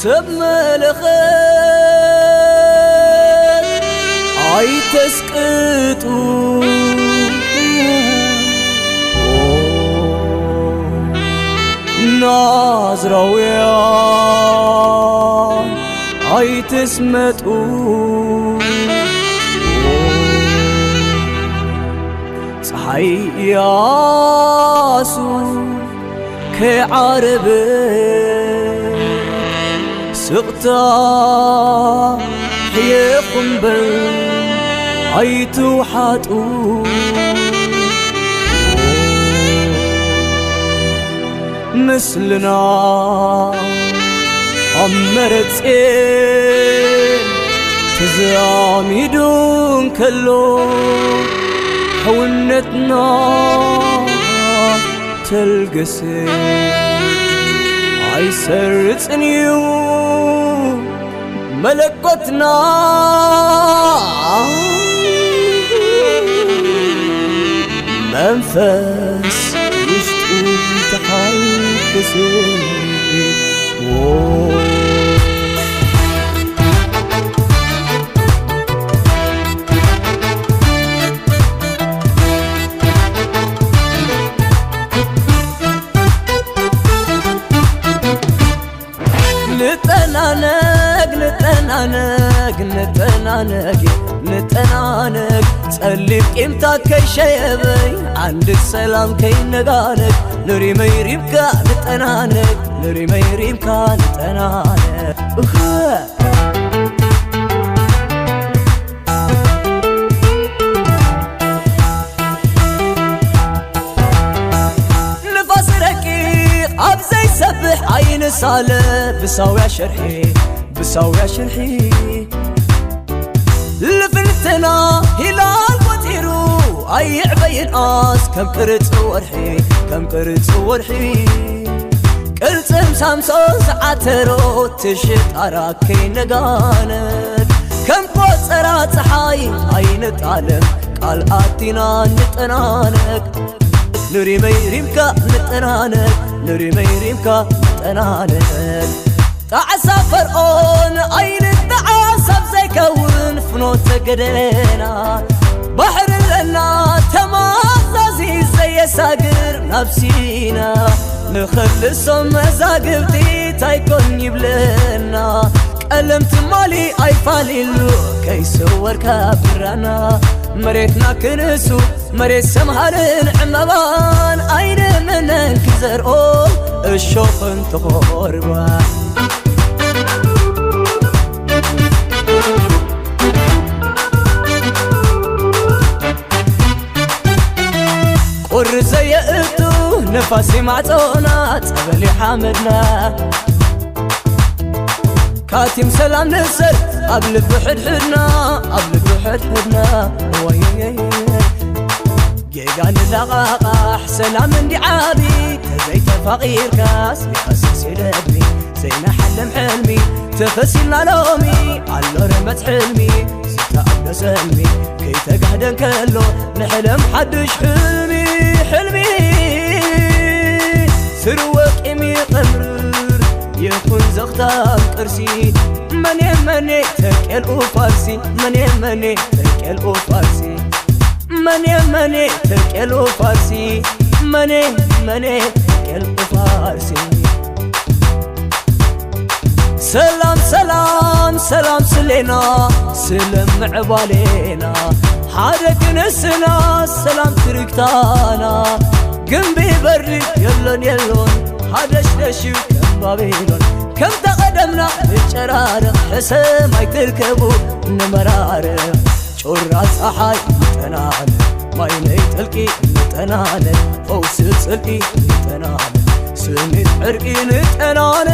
ሰብ መለኸት ኣይተስቅጡ፣ ናዝራውያን ኣይትስመጡ። ጸሓይ ኢያሱ ከይዓረበ ስቕታ ሕየኹም በል ኣይትውሓጡ። ምስልና ኣብ መረጼን ተዛሚዱ እንከሎ፣ ሕውነትና ተልገሰ ኣይሰርጽን እዩ መለኮትና። መንፈስ ውሽጡ ተሓልክስ። ንጠናነግ፣ ንጠናነግ፣ ንጠናነግ፣ ንጠናነግ። ጸሊም ቂምታ ከይሸየበይ፣ ዓንዲ ሰላም ከይነጋነግ። ንሪመይ ሪምካ ንጠናነግ፣ ንሪመይ ሪምካ ንጠናነግ። እኸ። ንፋስ ረቂቕ ኣብ ዘይሰብሕ ኣይንሳለ፣ ብሳውያ ሽርሒ፣ ብሳውያ ሽርሒ። ልፍንትና ሂላል ቆጺሩ ኣይዕበይን ኣስ ከም ቅርጺ ወርሒ፣ ከም ቅርጺ ወርሒ። ቅልጽም ሳምሶን ዝዓተሮ ትሽጣራ ከይነጋነግ፣ ከም ቆጸራ ጸሓይ ኣይንጣለም፣ ቃል ኣቲና ንጠናነቅ። ንሪመይ ሪምካ ንጠናነቅ፣ ንሪመይ ሪምካ ንጠናነቅ። ጣዕሳ ፈርዖን ኣይንጣዓስ ኣብ ዘይከውን ፍኖተ ገደና። ባሕሪ ኣለና ተማዛዚ ዘየሳግር ናብ ሲና። ንኸልሶም መዛግብቲ ታይኮን ይብለና። ቀለም ትማሊ ኣይፋሊሉ ከይሰወርካ ብራና። መሬትና ክንሱ መሬት ሰምሃርን ዕመባን ኣይንምነን ክዘርኦ እሾኽን ተኾርባን። ቁሪ ዘየእቱ ነፋሲ ማዕጾና ጸበል ሓመድና። ካቲም ሰላም ንሰር ኣብ ልቢ ሕድሕድና፣ ኣብ ልቢ ሕድሕድና። ወይይይይ። ጌጋ ንላቓቓሕ ሰላም እንዲ ዓቢ፣ ተዘይተፋቒርካስ ይኸስስ ይደግሚ። ዘይናሓልም ሕልሚ ተኸሲልና ሎሚ፣ ኣሎ ርመት ሕልሚ ዝተኣበሰ ሕልሚ ከይተጋህደ እንከሎ፣ ንሕለም ሓድሽ ሕልሚ፣ ሕልሚ። ስርወ ቂም ይቐምር ይኹን ዘኽታም ቅርሲ። መኔ መኔ ተቄልኡ ፋርሲ፣ መኔ መኔ ተቄልኡ ፋርሲ። መኔ መኔ ተቄልኡ ፋርሲ፣ መኔ መኔ ተቄልኡ ፋርሲ። ሰላም ሰላም ሰላም ስሌና፣ ስለ ምዕባሌና። ሓደ ክንስና ሰላም ትርክታና። ግንቢ በሪ የሎን የሎን፣ ሃደሽደሽ እዩ ከም ባቢሎን። ከምታ ቀደምና ንጨራርቕ፣ ሕሰም ኣይትርከቡ ንመራርቕ። ጩራ ጸሓይ ንጠናነ፣ ማይ ናይ ጥልቂ ንጠናነ፣ ፈውሲ ጽልኢ ንጠናነ፣ ስኒት ዕርቂ ንጠናነ።